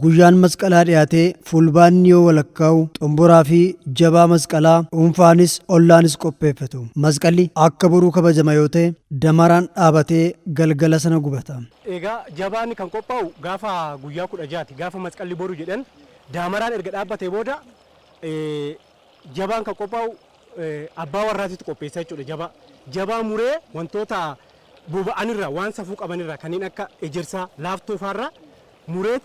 Guyyaan masqalaa dhiyaatee fulbaanni yoo walakkaa'u xomboraa fi jabaa masqalaa dhuunfaanis ollaanis qopheeffatu. Masqalli akka boruu kabajama yoo ta'e damaraan dhaabatee galgala sana gubata. Egaa jabaan kan qophaa'u gaafa guyyaa 16ti. Gaafa masqalli boru jedhan daamaraan erga dhaabbatee booda jabaan kan qophaa'u abbaa warraatitu qopheessa jechuudha jabaa. Jabaa muree wantoota boba'anirraa waan safuu qabanirraa kanneen akka ejersaa laaftoo faarraa mureet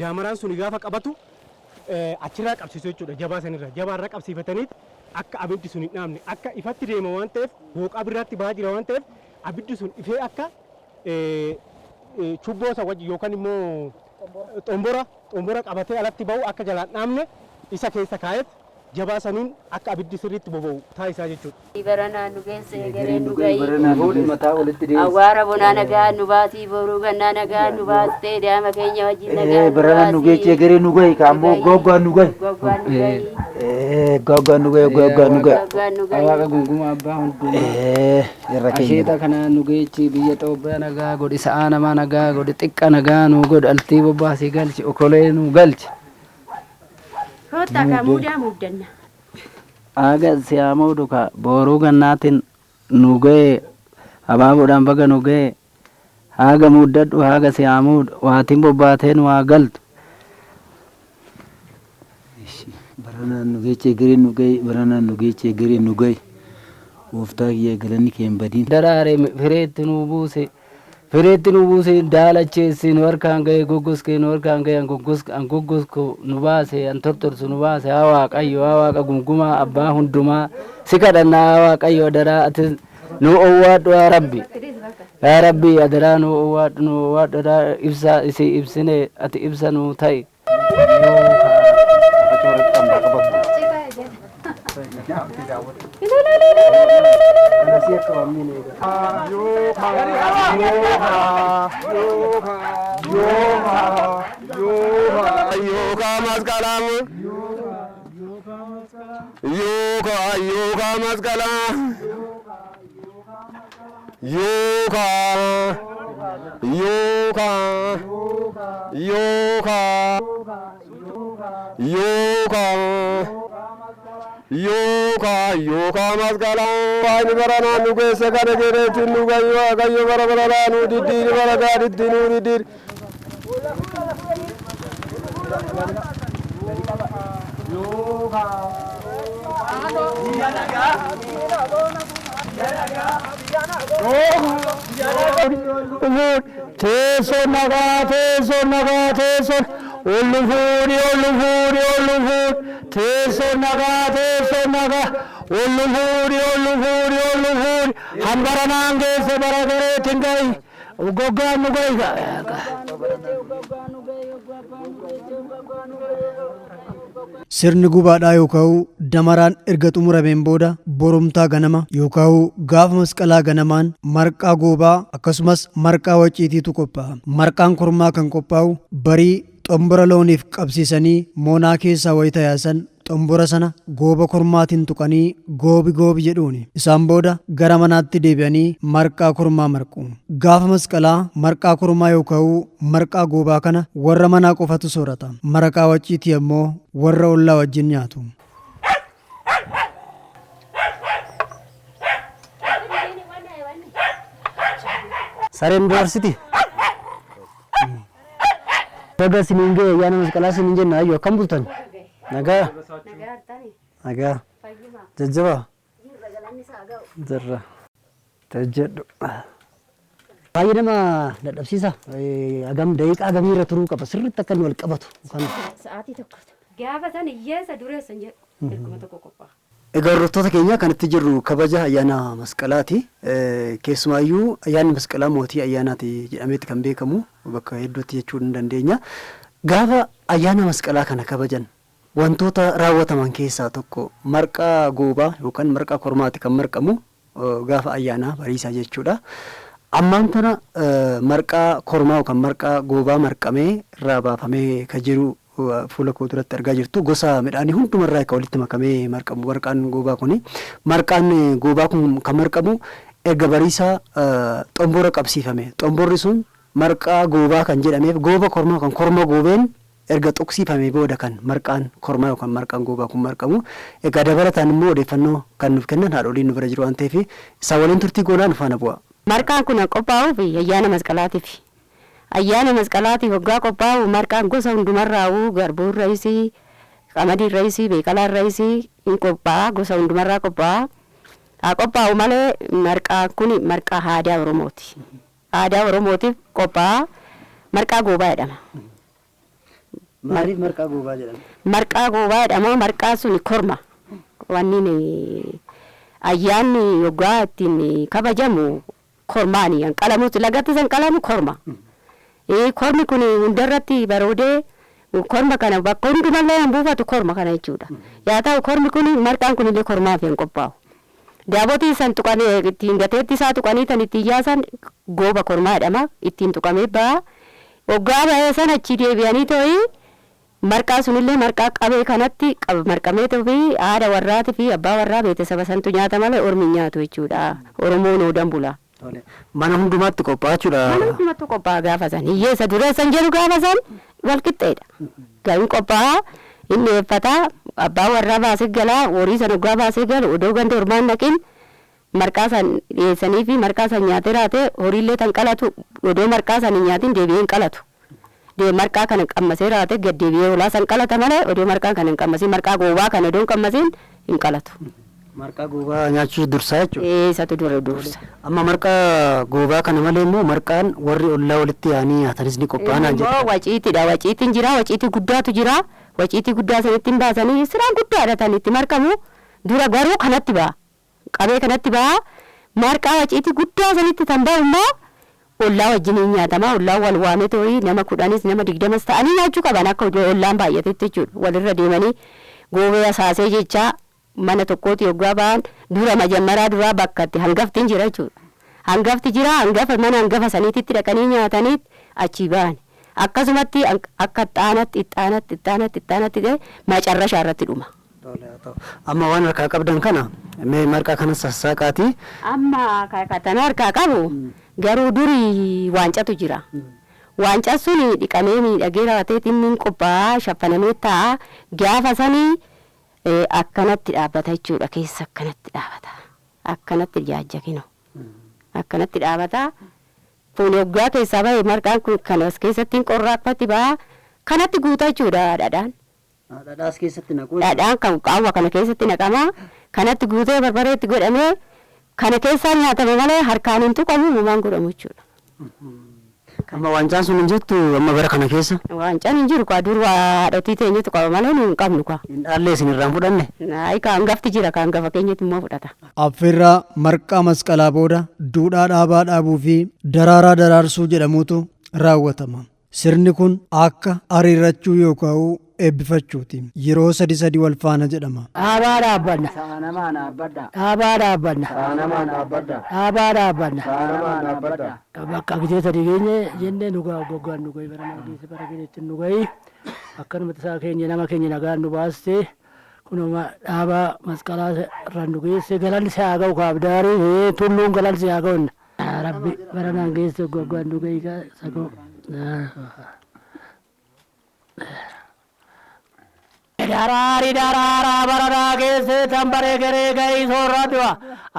daamaraan suni gaafa qabatu achirraa qabsiisu jechuudha jabaa sanirraa. Jabaarraa qabsiifataniit akka abiddi sun hin dhaamne akka ifatti deema waan ta'eef booqaa birraatti bahaa jira waan ta'eef abiddi sun ifee akka chubboo isa wajji yookaan immoo xombora qabatee alatti bahu akka jalaan dhaamne isa keessa kaa'eet jabaa saniin akka abiddi sirriitti boba'u taasisaa jechuudha. Baranaa nu geesse egereen nu gahi. Awwaara bonaa nagaa nu baasii boruu gannaa nagaa nu baastee daa'ima keenya wajjin nagaa nu Baranaa nu geesse egereen nu gahi kaammoo goggoon nu gahi. Goggoon nu gahi. Goggoon nu gahi goggoon nu gahi. Goggoon nu gahi. Waaqa gunguma abbaa hundumaa. Irra keenya. Asheeta kana nu geechi biyya Itoophiyaa nagaa godhi sa'aa namaa nagaa godhi xiqqa nagaa nu godhi altii bobbaasii galchi okolee nu galchi. Koottaa kaa muudaa muuddanna. Aga siyaamoo duka booruu gannaatiin nu ga'e abaaboodhaan baga nu ga'e haga muuddadhu haga siyaamuu waatiin bobbaatee nu haa galtu. Baranaan nu geesse egereen nu gahi baranaan nu geesse egereen nu gahi. Gooftaa kiyya galanni kee hin badin. Daraare fireetti nu buuse fireetti nu buuse daalacheessi nu harkaan ga'e goggoskee nu harkaan ga'e an goggosku nu baase an tortorsu nu baase haa Waaqayyo haa Waaqa gungumaa abbaa hundumaa si kadhannaa haa Waaqayyo adaraa ati nu owwaadhu yaa Rabbi. Yaa Rabbi adaraa nu owwaadhu nu owwaadhu adaraa ibsaa isi ibsine ati ibsa nu ta'i. Yookaa masqalaa yookaa yookaa masqalaa yookaa yookaa yookaa yookaa yookaa yookaa masqalaa Waaqni baranaan nu geesse kana jedheetiin nu gayyu Waaqayyo bara baranaa nu diddiiri bara gaariitti nu diddiiri. Teessoo nagaa teessoo nagaa teessoo ol fuudhi ol fuudhi ol fuudhi teessoo nagaa teessoo nagaa ol fuudhi ol fuudhi ol fuudhi hambaranaan geesse bara gareetiin gahi goggaan nu gahi. Sirni gubaadhaa yookaan damaraan erga xumurameen booda borumtaa ganama yookaan gaafa masqalaa ganamaan marqaa goobaa akkasumas marqaa waciitiitu qophaa'a. Marqaan kormaa kan qophaa'u barii xombora looniif qabsiisanii moonaa keessaa wayita yaasan xombora sana gooba kormaatiin tuqanii goobi goobi jedhuuni. Isaan booda gara manaatti deebi'anii marqaa kormaa marqu. Gaafa masqalaa marqaa kormaa yookaan marqaa goobaa kana warra manaa qofatu soorata. Marqaa waciitii ammoo warra ollaa wajjin nyaatu. Sareen boorsiti. Baga isiniin ga'e ayyaana masqalaa isiniin jenna ayyo akkam bultan? Nagaa. Nagaa. Jajjabaa. Jirra. Tajjedhu. Baay'ee nama dadhabsiisa. Hagam daqiiqaa hagamiirra turuu qaba sirriitti akka inni wal qabatu. Sa'aatii tokkotu. Gaafa san hiyyeessa dureessa hin jedhu. Erguma tokko qophaa'a. Egaa hordoftoota keenya kan itti jirru kabaja ayyaana masqalaati. Keessumaayyuu ayyaanni masqalaa mootii ayyaanaati jedhameetti kan beekamu bakka hedduutti jechuu ni dandeenya. Gaafa ayyaana masqalaa kana kabajan wantoota raawwataman keessaa tokko marqaa goobaa yookaan marqaa kormaati kan marqamu gaafa ayyaanaa bariisaa jechuudha. Ammaan tana marqaa kormaa yookaan marqaa goobaa marqamee irraa baafamee kan jiru fuula koo duratti argaa jirtu gosa midhaanii hundumarraa kan walitti makamee marqamu marqaan goobaa kuni. Marqaan goobaa kun kan marqamu erga bariisaa xombora qabsiifame. Xomborri sun marqaa goobaa kan jedhameef gooba kormaa kan korma goobeen Erga tuqsiifamee booda kan marqaan kormaa yookaan marqaan goobaa kun marqamu. Egaa dabalataan immoo odeeffannoo kan nuuf kennan haadholiin nu bira jiru waan ta'eef isaan waliin turtii goonaa nu faana bu'a. Marqaan kun qophaa'uuf ayyaana masqalaatiif. Ayyaana masqalaatiif waggaa qophaa'u marqaan gosa hundumarraa'u garbuun rayisii, qamadiin rayisii, beeqalaan rayisii hin qophaa'a gosa hundumarraa qophaa'a. Haa qophaa'u malee marqaan kun marqaa aadaa Oromooti. Aadaa Oromootiif qophaa'a. Marqaa goobaa jedhama. Maaliif marqaa goobaa jedhama? Marqaa goobaa jedhama. Marqaan sun korma. Wanni ayyaanni waggaa ittiin kabajamu kormaani. Kan qalamus lagatti san qalamu korma. Kormi kun hundarratti baroodee korma kana bakka hundumallee kan buufatu korma kana jechuudha. Yaa ta'u kormi kun marqaan kun illee kormaaf hin qophaa'u. Daabotii san tuqanii ittiin gateetti isaa tuqanii tan ittiin yaasan gooba kormaa jedhama. Ittiin tuqamee ba'a. Waggaa ba'ee san achi deebi'anii tooyi marqaa sunillee marqaa qabee kanatti marqamee fi haadha warraatii fi abbaa warraa beetesaba santu nyaata malee ormi hin nyaatu jechuudha. Oromoon oodan bula. Mana hundumaatti qophaa'a jechuudha. Mana hundumattu qophaa'a gaafa san. Hiyyeessa dureessan jedhu gaafa san wal qixxeedha. Gariin qophaa'a inni eeffataa abbaa warraa baasee galaa horii san waggaa baasee galu odoo ganda ormaan naqin marqaa san dhiyeessanii fi marqaa san nyaatee raatee horiillee tan qalatu odoo marqaa san hin nyaatin deebi'ee hin qalatu. Marqaa kana qammasee raatee gad deebi'ee hoolaa san qalata malee odoo marqaa kana hin qammasiin marqaa goobaa kana odoo hin qammasiin hin qalatu. Marqaa goobaa nyaachuu dursaa jechuudha. Isatu dura dursa. Amma marqaa goobaa kana malee immoo marqaan warri ollaa walitti yaa'anii nyaatanis ni qophaa'an jedha. Immoo waciitiidha. Waciitiin jira. Waciitii guddaatu jira. Waciitii guddaa sanitti hin baasanii siraan guddaadha tan itti marqamu. Dura garuu kanatti ba'a. Qabee kanatti ba'a. Marqaa waciitii guddaa sanitti tan ba'u immoo ollaa wajjin hin nyaatama. Ollaan wal waamee tooyi nama 10s nama 20s ta'anii nyaachuu qaban akka ollaan baay'atetti jechuudha. Walirra deemanii goobee asaasee jechaa mana tokkooti yoggaa ba'an dura majammaraa duraa bakka itti hangafti hin jira jechuudha. Hangafti jira hangafa mana hangafa saniititti dhaqanii nyaatanii achii ba'an. Akkasumatti akka ittaanatti ittaanatti ittaanatti ittaanatti ta'e macarrashaa irratti dhuma. Amma waan harkaa qabdan kana mee marqaa kana sassaaqaati. Amma kan harkaa qabu garuu durii waancatu jira. Waancaan sun dhiqamee miidhagee raawwatee inni qophaa'a shaffanamee taa'a gaafa sanii akkanatti dhaabbata jechuudha keessa akkanatti dhaabata. Akkanatti jaajjakino. Akkanatti dhaabata. Kun waggaa keessaa bahe marqaan kun kan as keessatti hin qorraaqfatti ba'a. Kanatti guuta jechuudha dhadhaan. Dhadhaas keessatti naqu. Dhadhaan kan qaawwa kana keessatti naqama. Kanatti guutee barbareetti godhamee kana keessaa nyaatama malee harkaan hin tuqamu uumaan godhamu jechuudha. Amma waancaan sun hin jirtu amma bara kana keessa. Waancaan hin jiru kaa dur haadhotii teenyetu qaba malee nu hin qabnu kaa. Hin dhaallee isin irraan fudhanne. Ayi ka hangafti jira ka hangafa keenyatti immoo fudhata. Affeerraa marqaa masqalaa booda duudhaa dhaabaa dhaabuu fi daraaraa daraarsuu jedhamutu raawwatama. Sirni kun akka ariirrachuu yookaan eebbifachuuti. Yeroo sadi sadi wal faana jedhama. Dhaabaa dhaabbanna. Dhaabaa dhaabbanna. Dhaabaa dhaabbanna. Bakka gisee sadi geenye jennee nu ga'a goggaan nu ga'i bara nama geesse bara keenyatti nu ga'i. Akkanumatti isaa keenya nama keenya nagaan nu baaste kunuma dhaabaa masqalaa irraan nu geesse galanni si haa ga'u kaabdaarii tulluun galanni si haa ga'u. Rabbi bara naan geesse goggaan nu ga'i sagoo. Daraari daraaraa bararaa geesse tambaree geree ga'ii soorradua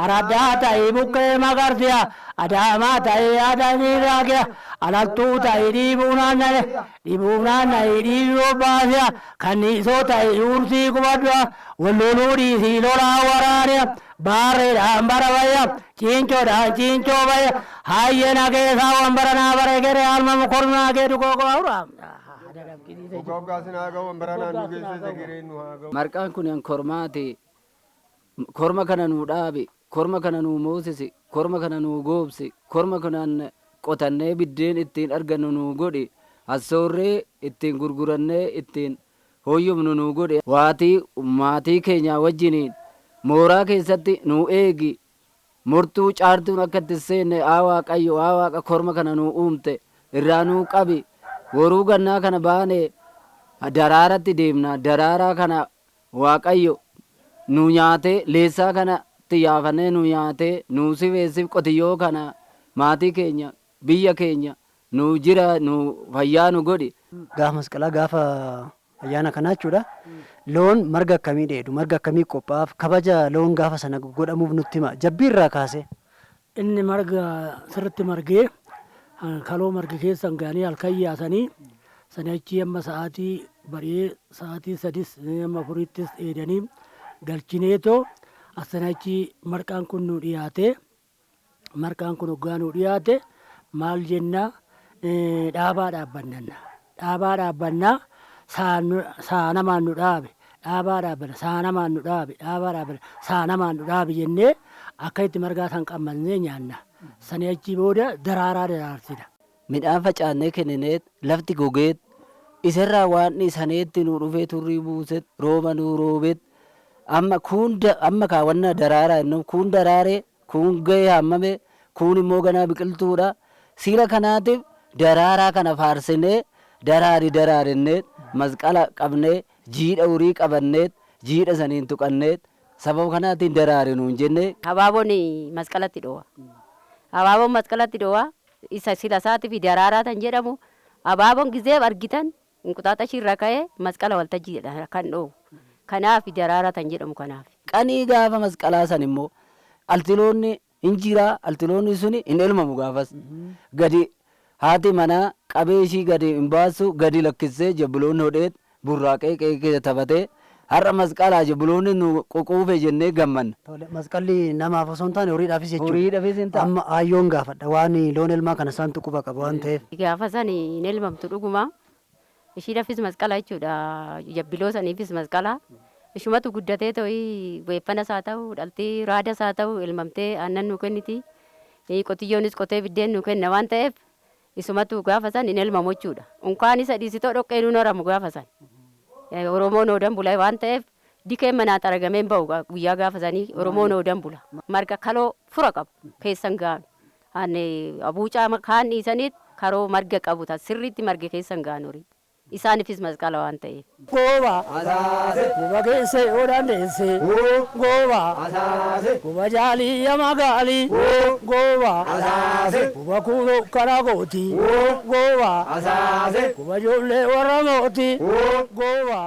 araddaa ta'ii buqqee magarsiya adaamaa ta'ii adanii raagiya alaltuu ta'ii dhiibuu naanna'e dhiibuu naanna'e dhiibuu baasiya kanniisoo ta'ii ursii qubadua walloluu dhiisii lolaa waraaniya baarreedhaan bara bayya cincoodhaan cincoo bayya hayyee nageessaa wambaranaa bare geree almamu kornaa geedu googoo awuraa. Marqaan kun kan kormaati. Korma kana nuu dhaabe, korma kana nuu moosise, korma kana nuu goobse, korma kanaan qotannee biddeen ittiin argannu nuu godhe, assoorree ittiin gurgurannee ittiin hooyyumnu nuu godhe. Waatii maatii keenya wajjiniin mooraa keessatti nuu eegi. Murtuu caartuun akka itti seenne haa Waaqayyo, haa Waaqa korma kana nuu uumte irraa nuu qabi. Boruu gannaa kana baane daraaratti deemna. Daraaraa kana Waaqayyo nu nyaatee leessaa kanatti yaafannee nu nyaatee nu sifeessif qotiyyoo kana maatii keenya biyya keenya nu jira nu fayyaa nu godhi. Gaafa masqalaa gaafa ayyaana kanaa jechuudha. Loon marga akkamii dheedu? Marga akkamii qophaa'aaf? Kabaja loon gaafa sana godhamuuf nutti hima. Jabbii irraa kaasee. Inni marga sirriitti margee kaloo marge keessa ga'anii halkan yaasanii sanii achi amma sa'aatii bari'ee sa'aatii 3s amma 4ttis dheedanii galchineetoo asana achi marqaan kun nu dhiyaate. Marqaan kun hoggaa nu dhiyaate maal jennaa, dhaabaa dhaabbannanna. Dhaabaa dhaabbannaa, saanamaan nu dhaabe, dhaabaa dhaabbanna, saanamaan nu dhaabe, dhaabaa dhaabbanna, saanamaan nu dhaabe jennee akka itti margaa san qammannee nyaanna. Sanii achi booda daraaraa daraarsina. Midhaan facaannee kennineet lafti gogeet isarraa waan isaneetti nu dhufee turrii buuset rooba nu roobeet amma kuun amma kaawwannaa daraaraa jennu kuun daraaree kuun gahee hammame kuun immoo ganaa biqiltuudha. Siila kanaatiif daraaraa kana faarsinee daraari daraarinnee masqala qabnee jiidha horii qabannee jiidha saniin tuqannee sababa kanaatiin daraari nuun jennee. Habaaboon masqalatti dho'a. Habaaboon masqalatti dho'a. Isa sila isaatii fi daraaraa kan jedhamu habaaboon gizee argitan inquxaaxashii irra ka'ee masqala waltajjiidha kan dho'u. Kanaaf daraaraa kan jedhamu kanaaf. Qanii gaafa masqalaa san immoo altiloonni hin jiraa, altiloonni suni hin elmamu gaafas. Gadi haati manaa qabee ishii gadi hin baasu, gadi lakkissee jabbiloonni hodheet burraaqee qe'ee keessa taphatee har'a masqalaa jabbiloonni nu ququufe jennee gammanna. Tole, masqalli namaaf osoo hin taane horiidhaafis jechuudha. Horiidhaafis hin ta'a. Amma aayyoon gaafadha waan loon elmaa kana isaan tuquba qaba waan ta'eef. Gaafa san hin elmamtu dhuguma. Ishiidhaafis masqala jechuudha. Jabbiloo saniifis masqala. Ishumatu guddatee ta'ii weeffanas haa ta'u dhaltii raadas haa ta'u elmamtee aannan nu kenniti. Qotiyyoonis qotee biddeen nu kenna waan ta'eef isumatu gaafa san hin elmamu jechuudha. Unkaan isa dhiisitoo dhoqqee nuun horamu gaafa san. Oromoon oodan bula waan ta'eef dikeen manaa xaragamee hin bahu guyyaa gaafa sanii Oromoon oodan bula. Marga kaloo fura qabu keessan gaanu. Abuucaa kaan dhiisaniit karoo marga qabu sirriitti marge keessan gaanu horii. Isaanifis masqala waan ta'eef. Gooba guba keesse yoo dandeesse, gooba guba jaalii yama gaalii, gooba guba kuuloo karaa gooti, gooba guba ijoollee warra mooti, gooba.